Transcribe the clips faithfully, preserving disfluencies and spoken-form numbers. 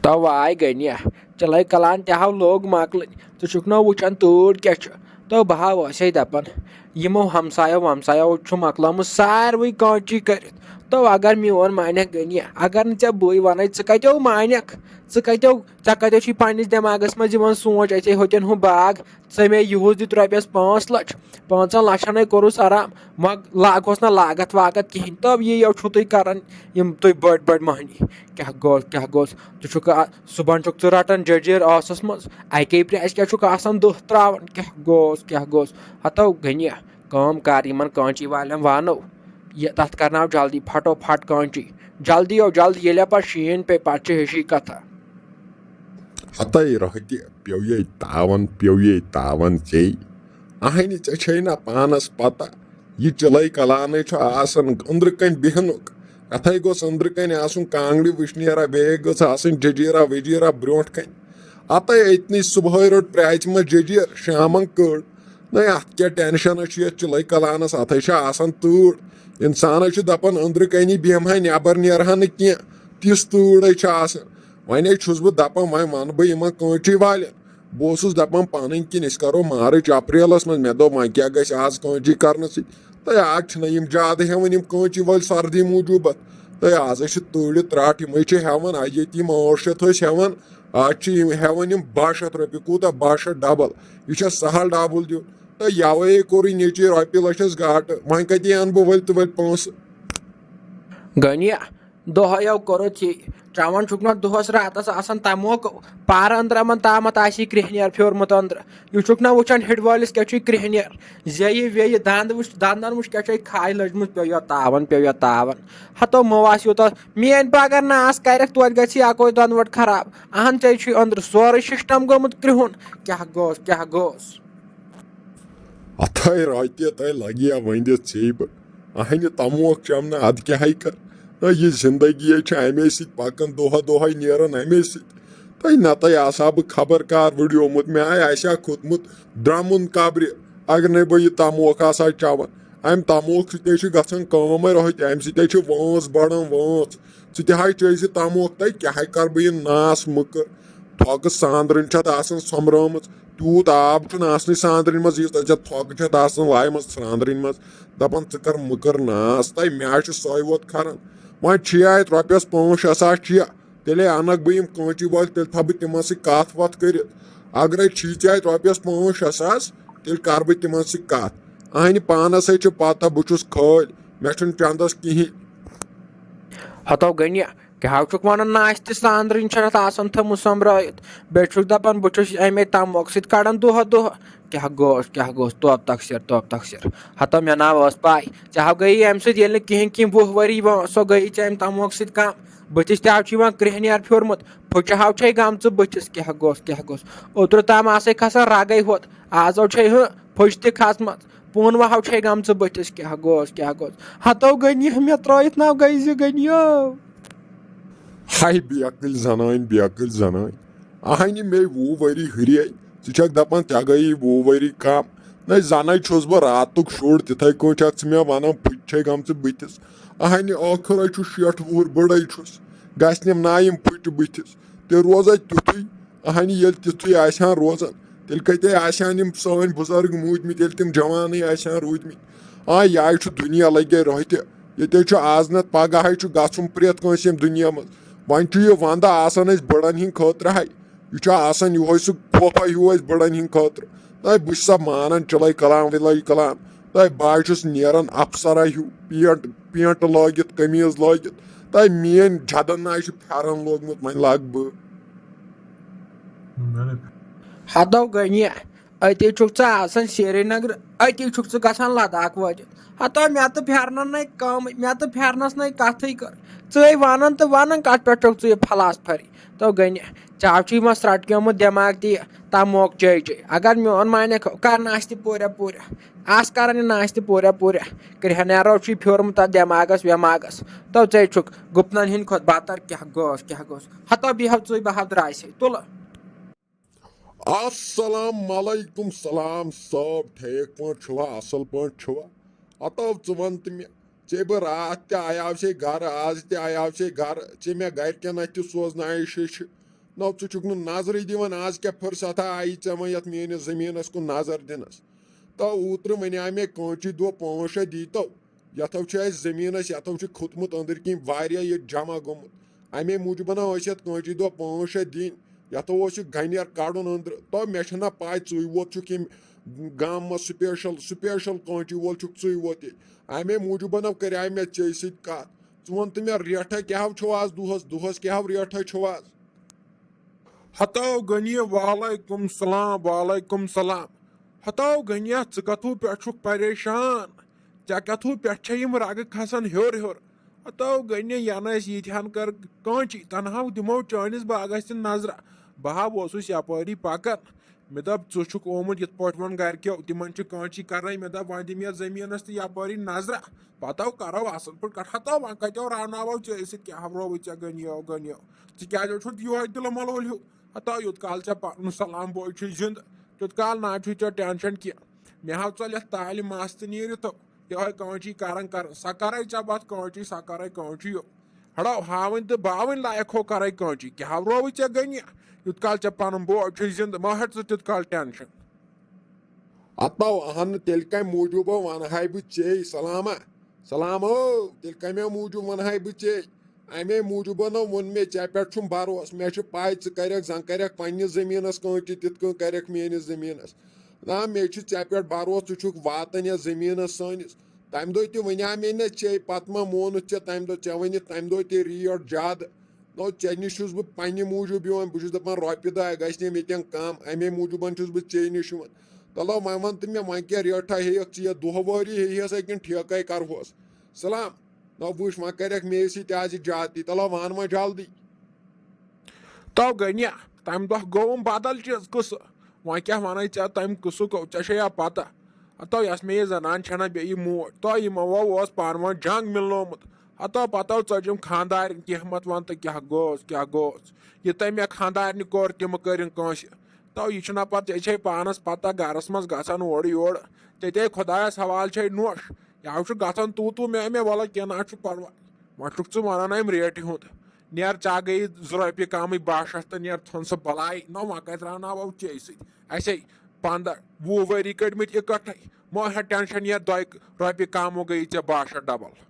تو واے گٔنیا، چلے کلان تہِ ہاو لوگ مۄکلٕنۍ۔ ژٕ چھُکھ نا وٕچھان تۭر کیٛاہ چھُ؟ تو بہٕ ہا ٲسے دپان، یِمو ہمسایو ومسایو چھُ مۄکلٲمٕژ ساروٕے کٲنچی کٔرِتھ۔ تو اگر میون مانکھ گٔنیا، اگر نہٕ ژےٚ بٕے ونے، ژٕ کتیو مانکھ؟ ژٕ کتیو، ژےٚ کتیو چھُے پننِس دٮ۪ماغس منٛز یِوان سونچ، اژے ہوٚتٮ۪ن ہُہ باغ، ژٕ مےٚ یُہُس دِتھ رۄپیس پانٛژھ لچھ، پانٛژن لچھن ہے کوٚرُس آرام، وۄنۍ لاگہوس نہ لاگتھ واگتھ کِہینۍ۔ تو یی یو چھُو تُہۍ کران، یِم تُہۍ بٔڑۍ بٔڑۍ مٔہنی۔ کیٛاہ گوٚو، کیٛاہ گوٚوس؟ ژٕ چھُکھ آ-، صُبحن چھُکھ ژٕ رٹان جٔجیٖر ٲسس منٛز، اَکے پرٛیس کیٛاہ چھُکھ آسان دٔہ ترٛاوان؟ کیٛاہ گوٚوس، کیٛاہ گوٚوس؟ ہتو گٔنیہ، کٲم کر یِمن کٲنچی والٮ۪ن وانو، یہِ تتھ کرناو جلدی، پھٹو پھٹ کٲنچی، جلدی یو جلدی، ییٚلہِ پتہٕ شیٖن پیٚیہِ، پتہٕ چھِ ہِشی کتھا۔ ہتے رۄہتہِ پیوٚو یے تاون، پیوٚو یے تاون ژے۔ اہنہِ، ژےٚ چھے نہ پانس پتہ، یہِ چِلے کلانٕے چھُ آسان أنٛدرٕ کنۍ بیہنُک۔ اتھے گوٚژھ أنٛدرٕ کنۍ آسُن کانٛگڑِ وٕشنیرا، بیٚیہِ گٔژھ آسٕنۍ جٔجیرا وجیرا برونٛٹھ کنۍ۔ اتے أتنٕے صبحٲے رٔٹ پرٛاژِ منٛز جٔجیٖر، شامن کٔڑ۔ نہ، اتھ کیٛاہ ٹینشن چھُ یتھ چِلے کلانس، اتھے چھِ آسان تۭر۔ انسانس چھُ دپان أنٛدرٕ کنی بیہمہٕ ہا، نٮ۪بر نیرٕ ہا نہٕ کینٛہہ، تِژھ تۭرے چھِ آسان۔ وۄنۍ ہے چھُس بہٕ دپان، وۄنۍ ونہٕ بہٕ یِمن کٲنچی والٮ۪ن۔ بہٕ اوسُس دپان پنٕنۍ کِنۍ أسۍ کرو مارچ اپریلس منٛز۔ مےٚ دوٚپ، وۄنۍ کیٛاہ گژھِ آز کٲنچی کرنہٕ سۭتۍ؟ تہٕ آز چھِنہٕ یِم زیادٕ ہٮ۪وان یِم کٲنچی وٲلۍ سردی موٗجوٗب اتھ۔ تہٕ آزے چھِ تۭرِ ترٛٹھ، یِمے چھِ ہٮ۪وان، آ، ییٚتہِ یِم ٲٹھ شیٚتھ ٲسۍ ہٮ۪وان، آز چھِ یِم ہٮ۪وان یِم باہ شیٚتھ رۄپیہِ۔ کوٗتاہ؟ باہ شیٚتھ ڈبل۔ یہِ چھا سہل ڈبل دیُن؟ تہٕ یوے کوٚرُے نیٚچی رۄپیہِ لچھس گاٹہٕ۔ وۄنۍ کتہِ انہٕ بہٕ ؤلۍ تہٕ ؤلۍ پونٛسہٕ؟ گٔنیا، دۄہے یو کوٚرُتھ یی۔ چٮ۪وان چھُکھ نہ دۄہس راتس آسان تموکہٕ، پارٕ أنٛدرمن تامتھ آسی کرٛیٚہنیر پھیورمُت أنٛدرٕ۔ یہِ چھُکھ نہ وٕچھان ہِٹ وٲلِس کیٛاہ چھُے کرٛیٚہنیر؟ زیٚیہِ ویٚیہِ دنٛد وٕچھ، دنٛدن وٕچھ کیٛاہ چھُے کھاے لٔجمٕژ، پیوٚو یوت تاون، پیوٚو یوت تاون۔ ہتو مہٕ آس یوٗتاہ، میٲنۍ پگاہ ناس کرکھ، توتہِ گژھی اکوے دۄنوٹ خراب۔ اہن ژےٚ چھُے أنٛدرٕ سورُے سسٹم گوٚمُت کرٛہُن۔ کیٛاہ گوٚوس، کیٛاہ گوٚوس؟ اتھے رۄتہِ تۄہہِ لگیا ؤنِتھ ژیٚیہِ بہٕ۔ اہنہِ تموکھ چمنہٕ ادٕ کیٛاہ ہے کر؟ نہ، یہِ زندگی ہے چھِ امے سۭتۍ پکان، دۄہہ دۄہے نیران امے سۭتۍ۔ تۄہہِ نتہٕ آسہٕ ہا بہٕ خبر کر وٕڑیومُت، مےٚ ہے آسہِ ہا کھوٚتمُت درٛمُن قبرِ، اگر نے بہٕ یہِ تموکھ آسہٕ ہا چٮ۪وان۔ امہِ تموکھ سۭتۍ ہے چھِ گژھان کٲم ہے رۄہہِ تہِ، امہِ سۭتۍ ہے چھِ وٲنٛس بڑان، وٲنٛس۔ ژٕ تہِ ہاے چٲے زِ تموکھ، تۄہہِ کیٛاہ ہے کر بہٕ یہِ ناس مٔکٕر؟ تھۄکہٕ ساندرٕنۍ چھِ اتھ آسان سۄمبرٲمٕژ۔ تیوٗت آب چھُنہٕ آسنٕے ساندرٕنۍ منٛز، ییٖژاہ ژےٚ تھۄکہٕ چھِ اتھ آسان لایہِ منٛز ساندرٕنۍ منٛز۔ دپان، ژٕ کر مٔکٕر ناس، تۄہہِ مےٚ چھِ سۄے ووت کھران۔ وۄنۍ چھِیا اتہِ رۄپیس پانٛژھ شےٚ ساس چھِیا؟ تیٚلے انکھ بہٕ یِم کٲنچی وٲلۍ، تیٚلہِ تھاوٕ بہٕ تِمن سۭتۍ کتھ وتھ کٔرِتھ۔ اگرے چھی ژےٚ اتہِ رۄپیس پانٛژھ شےٚ ساس، تیٚلہِ کر بہٕ تِمن سۭتۍ کتھ۔ اہنہِ پانس ہے چھِ پتہ، بہٕ چھُس کھٲلۍ، مےٚ چھُنہٕ چندس کِہینۍ۔ ہتو گٔنہِ، کیٛاہ ہو چھُکھ ونان، ناس تہِ ساندرٕنۍ چھنہٕ اتھ آسان تھٲومٕژ سۄمبرٲیِتھ۔ بیٚیہِ چھُکھ دپان، بہٕ چھُس امے تموکھ سۭتۍ کڑان دۄہہ دۄہہ۔ کیٛاہ گوٚوس، کیٛاہ گوٚوس، توب تقصیر، توب تقصیر۔ ہتو مےٚ ناو ٲس پاے، ژےٚ ہاو گٔیی امہِ سۭتۍ، ییٚلہِ نہٕ کِہینۍ کِہینۍ وُہ ؤری وۄنۍ سۄ گٔیی ژےٚ امہِ تموکھ سۭتۍ کم۔ بٕتھِس تہِ ہاو چھُ یِوان کرٛیٚہنیر پھیورمُت، پھُچہِ ہاو چھے گمژٕ بٕتھِس۔ کیٛاہ گوٚوس، کیٛاہ گوٚوس؟ اوترٕ تام آسے کھسان رگے ہوت، آز ہو چھے ہُہ پھُچہِ تہِ کھژمژ۔ پونوہو چھے گمژٕ بٕتھِس، کیٛاہ گوٚوس، کیٛاہ گوٚوس؟ ہتو گٔنیہِ مےٚ ترٲوِتھ ناو گٔیہِ زِ گٔنیو۔ ہاے بے عقل زنان، بے عقل زنان۔ اہنہِ مے وُہ ؤری ہُرے، ژٕ چھکھ دپان ژےٚ گٔیی وُہ ؤری کم۔ نہ زنے چھُس بہٕ راتُک شُر، تِتھے کٲٹھۍ چھکھ ژٕ مےٚ ونان پھُچہِ چھے گمژٕ بٕتھِس۔ اہنہِ ٲخٕر ہے چھُس شیٹھ وُہُر بٔڑے چھُس، گژھِ نِم نا یِم پھُچہِ بٕتھِس۔ تیٚلہِ روزے تیُتھُے، اہنہِ ییٚلہِ تِتھُے آسہِ ہن روزان، تیٚلہِ کتے آسہِ ہن یِم سٲنۍ بُزرگ موٗدمٕتۍ، ییٚلہِ تِم جوانٕے آسہِ ہن روٗدمٕتۍ۔ آ، یہِ آے چھُ دُنیا لگے روٚہہِ تہِ۔ ییٚتہِ چھُ آز نتہٕ پگاہ ہے چھُ گژھُن پرٛٮ۪تھ کٲنٛسہِ ییٚمہِ دُنیا منٛز۔ وۄنۍ چھُ یہِ ونٛدٕ آسان اَسہِ بٔڑن ہٕنٛدِ خٲطرٕ ہے۔ یہِ چھُ آسان یِہوے سُہ خوفا ہیوٗ اَسہِ بٔڑن ہٕنٛدِ خٲطرٕ۔ تہٕ بہٕ چھُسا مانان چِلے کلام وِلے کلام۔ تہٕ بہٕ حظ چھُس نیران افسرا ہیوٗ، پیٹھ، پیٹھ لٲگِتھ، قمیٖض لٲگِتھ۔ تہٕ میٲنۍ جدن نہ چھُ پھٮ۪رن لوگمُت، وۄنۍ لاگہٕ بہٕ۔ ہتو گٔنیہ، أتی چھُکھ ژٕ آسان سرینگرٕ، أتی چھُکھ ژٕ گژھان لداخ وٲتِتھ۔ ہتو مےٚ تہٕ پھٮ۪رنن نے کٲمٕے، مےٚ تہٕ پھٮ۪رنس نے کتھٕے کٔر۔ ژٕے ونان تہٕ ونان، کتھ پٮ۪ٹھ چھُکھ ژٕ یہِ فلاسفری؟ تو گٔنیہ، ژےٚ چھُے وۄنۍ سرٹکیومُت دٮ۪ماغ تہِ یہِ تموک چے چے۔ اگر میون مانکھ، کر ناشتہٕ پوٗرٕ پوٗرٕ۔ آس کران یہِ ناشتہٕ پوٗرٕ پوٗرٕ۔ کرٛیٚہنیرو چھُے پھیورمُت اتھ دٮ۪ماغس وٮ۪ماغس۔ تو ژے چھُکھ گُپنن ہٕنٛدۍ کھۄتہٕ بدتر۔ کیٛاہ گوٚوس، کیٛاہ گوٚوس؟ ہتو بیٚہو ژٕے بہو درٛاسے۔ تُلہٕ۔ السلام علیکم، سلام صٲب، ٹھیک پٲٹھۍ چھُوا، اصل پٲٹھۍ چھُوا؟ ہتو ژٕ ون تہٕ مےٚ، ژےٚ بہٕ راتھ تہِ آیاو سے گرٕ، آز تہِ آیاو سے گرٕ، ژےٚ مےٚ گرِکٮ۪ن اتھِ تہِ سوزنایے شیٚچھِ۔ نو، ژٕ چھُکھ نہٕ نظرٕے دِوان، آز کیٛاہ فرصتھا آیی ژےٚ وۄنۍ یتھ میٲنِس زٔمیٖنس کُن نظر دِنس؟ تو اوترٕ ونے مےٚ کٲنچی دۄہ پانٛژھ شےٚ دیٖتو، یتھو چھُ اسہِ زٔمیٖنس، یتھو چھُ کھوٚتمُت أنٛدٕرۍ کِنۍ واریاہ یہِ جمع گوٚمُت۔ امے موٗجوٗب ٲسۍ یتھ کٲنچی دۄہ پانٛژھ شےٚ دِنۍ، یتھو اوس یہِ گنٮ۪ر کڑُن أنٛدرٕ۔ تو مےٚ چھنہ پاے، ژٕے ووت چھُکھ ییٚمہِ گامہٕ منٛز special، special کٲنچی وول چھُکھ ژٕے ووت ییٚتہِ۔ امے موٗجوٗب کریاے مےٚ ژےٚ سۭتۍ کتھ۔ ژٕ وَن تہٕ مےٚ، ریٹھا کیٛاہ چھو آز دۄہَس؟ دۄہَس کیٛاہ ریٹھا چھو آز؟ ہتاو غنی، وعلیکم سلام، وعلیکم سلام۔ ہتاو غنیہ، ژٕ کتھو پٮ۪ٹھ چھُکھ پریشان؟ ژےٚ کتھو پٮ۪ٹھ چھےٚ یِم رگہٕ کھسان ہیوٚر ہیوٚر؟ ہتاو غنیہ، ینہٕ أسۍ ییٖتہِ ہن کر کٲنچی، تنہا دِمو چٲنِس باغس تہِ نظرہ۔ بہٕ ہا اوسُس یپٲری پکان، مےٚ دوٚپ، ژٕ چھُکھ آمُت یِتھ پٲٹھۍ ووٚن گرِکیو، تِمن چھِ کٲنچی کرٕنۍ۔ مےٚ دوٚپ، وۄنۍ دِمہٕ یتھ زٔمیٖنس تہِ یپٲری نظرہ، پتہٕ کرو اصل پٲٹھۍ کتھ۔ ہتو وۄنۍ کتہِ راناوو ژےٚ سۭتۍ، کیٛاہ ہاورووٕے ژےٚ غنیو غنیو؟ ژٕ کیٛازِ چھُکھ یِہوے دِلہٕ ملوٗل ہیوٗ؟ ہتو یوٗت کال ژےٚ پنُن سلام بوے چھُے زِندٕ، تیوٗت کال نہ چھُے ژےٚ ٹینشن کینٛہہ۔ مےٚ ہاو ژۄلہِ یتھ تالہِ مس تہٕ نیٖرِتھ۔ یِہوٚے کٲنچی کران کران، سۄ کرے ژےٚ پتہٕ کٲنچی، سۄ کرے کٲنچی یو۔ ہڑو ہاوٕنۍ تہٕ باوٕنۍ لایق ہو کرے کٲنچی، کیٛاہ ہاورووٕے ژےٚ غنی؟ یوٗت کال ژےٚ پنُن بوے چھُے زِندٕ، مہ ہٹ ژٕ تیوٗت کال ٹینشن۔ ہتو اہن، تیٚلہِ کمہِ موٗجوٗب ونہٕ ہاے بہٕ ژے سلامہ؟ سلام او، تیٚلہِ کمہِ موٗجوٗب ونہٕ ہاے بہٕ ژے؟ امے موٗجوٗبن ووٚن مےٚ، ژےٚ پٮ۪ٹھ چھُم بروسہٕ، مےٚ چھِ پاے ژٕ کرکھ، زن کرکھ پننِس زٔمیٖنس کٲنچی، تِتھ کٔنۍ کرکھ میٲنِس زٔمیٖنس۔ نہ، مےٚ چھُ ژےٚ پٮ۪ٹھ بروسہٕ، ژٕ چھُکھ واتان یتھ زٔمیٖنس سٲنِس۔ تمہِ دۄہ تہِ ونیٛاو مےٚ نہ ژےٚ، پتہٕ ما مونُتھ ژےٚ تمہِ دۄہ، ژےٚ ؤنِتھ تمہِ دۄہ تہِ ریٹ زیادٕ۔ نو، ژےٚ نِش چھُس بہٕ پننہِ موٗجوٗب یِوان، بہٕ چھُس دپان رۄپیہِ دہ گژھِ نہٕ مےٚ تٮ۪ن کم، امے موٗجوٗبن چھُس بہٕ ژےٚ نِش یِوان۔ تلو وۄنۍ ون تہٕ مےٚ، وۄنۍ کیٛاہ ریٹھا ہیٚیکھ ژٕ یتھ؟ دۄہ وٲری ہیٚیہس کِنہٕ ٹھیکے کرہوس؟ سلام۔ نہ وٕچھ، وۄنۍ کرکھ مے سۭتۍ آز یہِ زیادتی۔ تلو وَن وۄنۍ جلدی۔ تو غنیہ، تمہِ دۄہ گوٚوُم بدل چیٖز قصہٕ۔ وۄنۍ کیٛاہ وَنے ژےٚ تمہِ قصُک، ژےٚ چھےٚ یا پتہ؟ ہتو یۄس مےٚ یہِ زنان چھےٚ نہ بیٚیہِ یہِ موج، تو یِمو اوس پانہٕ ؤنۍ جنگ مِلنومُت۔ ہتو پتہٕ ژٔجِم خانٛدارِنۍ، کینٛہہ مت وَن تہٕ کیٛاہ گوٚوس، کیٛاہ گوٚوس؟ یہِ تٔمۍ مےٚ خانٛدارنہِ کوٚر، تِم کٔرِن کٲنٛسہِ۔ تو یہِ چھُنہ پتہٕ، ژےٚ چھے پانس پتہ، گرس منٛز گژھان اورٕ یورٕ۔ تیٚتے خۄدایس حوالہٕ چھے نوٚش۔ یاو چھُ گژھان تو تو میں میں، وَلہٕ کینٛہہ نہ چھُ پرواے۔ وۄنۍ چھُکھ ژٕ وَنان اَمہِ ریٹہِ ہُنٛد۔ نیر ژےٚ گٔیی زٕ رۄپیہِ کمٕے، باہ شیٚتھ تہٕ نیر ژھٕن سُہ بلاے۔ نہ وۄنۍ کتہِ راوناوو ژےٚ سۭتۍ؟ اَسے پنٛداہ وُہ ؤری کٔڑمٕتۍ اِکٹھے۔ مہ ہےٚ ٹینشن، یتھ دۄیہِ رۄپیہِ کم گٔیی ژےٚ باہ شیٚتھ ڈبل۔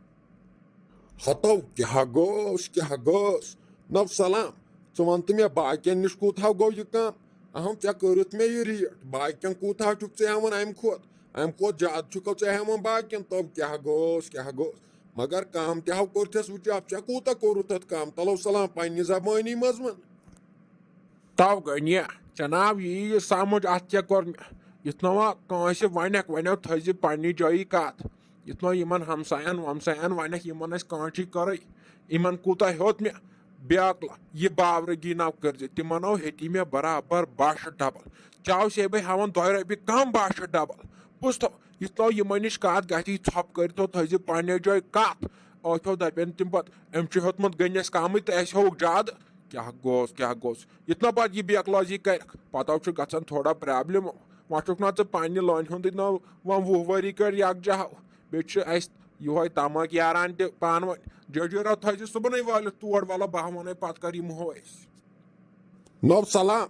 ہتو کیٛاہ گوٚوس، کیٛاہ گوٚوس؟ نو سلام، ژٕ وَن تہٕ مےٚ، باقین نِش کوٗتاہ گوٚو یہِ کم؟ اہم، ژےٚ کٔرٕتھ مےٚ یہِ ریٹ، باقین کوٗتاہ چھُکھ ژٕ ہٮ۪وان امہِ کھۄتہٕ؟ امہِ کھۄتہٕ زیادٕ چھُکھ ژٕ ہٮ۪وان باقین۔ تو کیٛاہ گوٚوس، کیٛاہ گوٚوس؟ مگر کم تہِ ہاو کوٚرتھس وٕچھ، اَتھ ژےٚ کوٗتاہ کوٚرُتھ اَتھ کم؟ تلو سلام، پننہِ زبٲنی منٛز وَن۔ تو غنیہ، ژےٚ ناو یی یہِ سمجھ، اتھ کیٛاہ کوٚر مےٚ؟ یُتھ نہٕ وۄنۍ کٲنٛسہِ ونکھ، وۄنۍ تھٲیزِ پننہِ جایہِ کتھ۔ یُتھ نہٕ یِمن ہمساین ومساین ونکھ، یِمن اَسہِ کٲنٛچی کٔرٕے، یِمن کوٗتاہ ہیوٚت مےٚ بیکلا، یہِ باورٕ گی نو کٔرزِ، تِمن او ہیٚتی مےٚ برابر باہ شیٚتھ ڈبل۔ چاو سے بہٕ ہٮ۪وان دۄیہِ رۄپیہِ کم باہ شیٚتھ ڈبل۔ بوٗزتھو، یُتھ نہٕ یِمن نِش کتھ گژھِ، یہِ ژھۄپہٕ کٔرتو، تھٲیزِ پننہِ جایہِ کتھ۔ ٲتھیو دپن تِم پتہٕ، أمۍ چھُ ہیوٚتمُت غنیس کمٕے تہٕ اَسہِ ہووُکھ زیادٕ۔ کیٛاہ گوٚوس، کیٛاہ گوٚوس؟ یُتھ نہ پتہٕ یہِ بیکلٲزی کرکھ، پتہٕ چھُ گژھان تھوڑا پرابلم۔ وۄنۍ چھُکھ نہ ژٕ پننہِ لٲنہِ ہُنٛدٕے ناو، وۄنۍ وُہ ؤری کٔرۍ یکجاہ۔ بیٚیہِ چھُ اَسہِ یِہوے تماک یاران تہِ پانہٕ ؤنۍ۔ ججیرا تھٲیزِ صُبحنٕے وٲلِتھ تور، وَلہٕ بہٕ ہا وَنَے پتہٕ کر یِمہو أسۍ۔ نو سلام،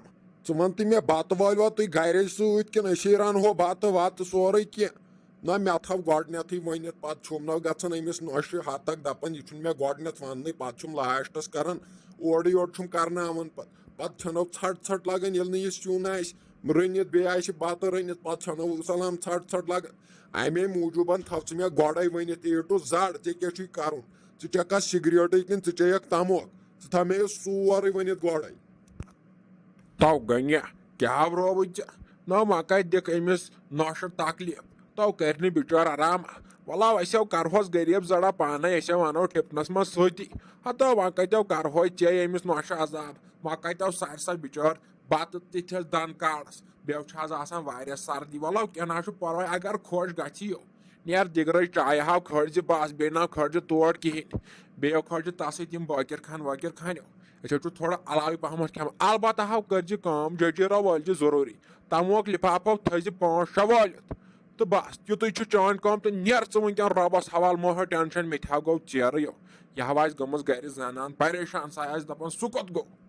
ژٕ وَن تہٕ مےٚ، بتہٕ وٲلوا تُہۍ گرے سۭتۍ کِنہٕ أسی رنہو بتہٕ وتہٕ سورُے کینٛہہ؟ نہ، مےٚ تھاو گۄڈٕنیتھٕے ؤنِتھ، پتہٕ چھُم نہ گژھان أمِس نۄشہِ ہتک، دپان یہِ چھُنہٕ مےٚ گۄڈٕنیتھ وننٕے، پتہٕ چھُم لاسٹس کران اورٕ یورٕ چھُم کرناوان۔ پتہٕ، پتہٕ چھنو ژھٹ ژھٹ لگان، ییٚلہِ نہٕ یہِ سیُن آسہِ رٔنِتھ، بیٚیہِ آسہِ بتہٕ رٔنِتھ، پتہٕ چھنو سلام ژھٹ ژھٹ لگان۔ امے موٗجوٗبن تھاو ژٕ مےٚ گۄڈے ؤنِتھ A to Z، ژےٚ کیٛاہ چھُے کرُن؟ ژٕ چکھا سگریٹٕے کِنہٕ ژٕ چیٚیکھ تموک؟ ژٕ تھاو مےٚ یہِ سورُے ؤنِتھ گۄڈے۔ تو غنیہ، کیٛاہ ہاورووُے ژےٚ؟ نہ، وۄنۍ کتہِ دِکھ أمِس نۄشہِ تکلیف؟ تو کرِ نہٕ بِچور آرام۔ وَلہٕ، أسۍ ہو کرہوس غریب زڑا پانے، أسۍ ہو اَنو ٹھِپنس منٛز سۭتی۔ ہتو، وۄنۍ کتہِ ہو کرہوے ژےٚ أمِس نۄشہِ عذاب؟ وۄنۍ کتہِ ہو سارِ سا بِچور بتہٕ تہِ چھس دن کاڑس، بیٚیہِ چھِ آز آسان واریاہ سردی۔ وَلہٕ، کینٛہہ نہ چھُ پرواے، اگر خۄش گژھی یو۔ نیر دِگرٕچ چایہِ ہاو کھٲلۍ زِ بس، بیٚیہِ نہ کھٲلۍ زِ تور کِہینۍ۔ بیٚیہِ کھٲلۍ زِ تس سۭتۍ یِم بٲکر خان وٲکر خان۔ أسۍ حظ چھُ تھوڑا علاوٕے پہمتھ کھٮ۪وان۔ البتہ ہاو کٔرۍ زِ کٲم، ججیرا وٲلۍ زِ ضروٗری۔ تموک لفافہٕ تھٲوۍ زِ پانٛژھ شےٚ وٲلِتھ۔ تہٕ بس، یُتُے چھُ چٲنۍ کٲم تہٕ نیر ژٕ وٕنکٮ۪ن رۄبس حوالہٕ، مہ ہو ٹینشن، مےٚ تہِ ہا گوٚو ژیرٕ یو۔ یہِ ہا آسہِ گٔمٕژ گرِ زنان پریشان، سۄ آسہِ دپان سُہ کوٚت گوٚو؟